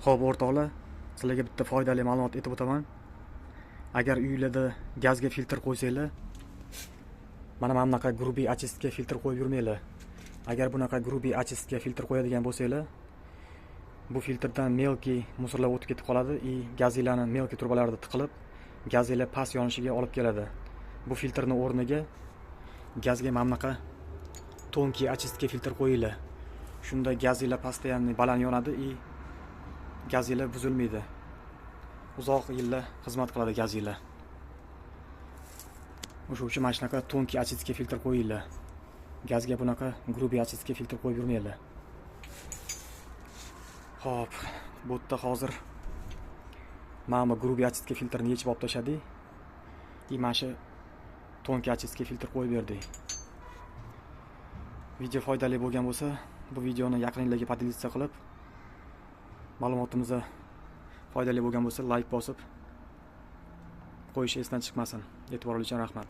Xo'p, o'rtoqlar, sizlarga bitta foydali ma'lumot aytib o'taman. Agar uylarda gazga filtr qo'ysanglar, mana bunaqa грубый очистка filtr qo'yib yurmanglar. Agar bunaqa грубый очистка filtr qo'yadigan bo'lsanglar, bu filtrdan мелкий мусор lar o'tib ketib qoladi и gazinglarni мелкий trubalarida tiqilib, gazinglar past yonishiga olib keladi. Bu filtrni o'rniga gazga mana bunaqa тонкий очистка filtr qo'yinglar. Shunda gazinglar постоянный baland yonadi и gazinglar buzilmaydi. Uzoq yillar xizmat qiladi gazinglar. O'sha uchun mana shunaqa тонкий очистка filtr qo'yinglar. Gazga bunaqa грубый очистка filtr qo'yib yurmanglar. Xo'p, bu yerda hozir mana bu грубый очистка filtrni yechib olib tashladik. И mana shu тонкий очистка filtr qo'yib berdik. Video foydali bo'lgan bo'lsa, bu videoni yaqininglarga поделиться qilib, ma'lumotimiz foydali bo'lgan bo'lsa, layk bosib qo'yish esdan chiqmasin. E'tiboringiz uchun rahmat.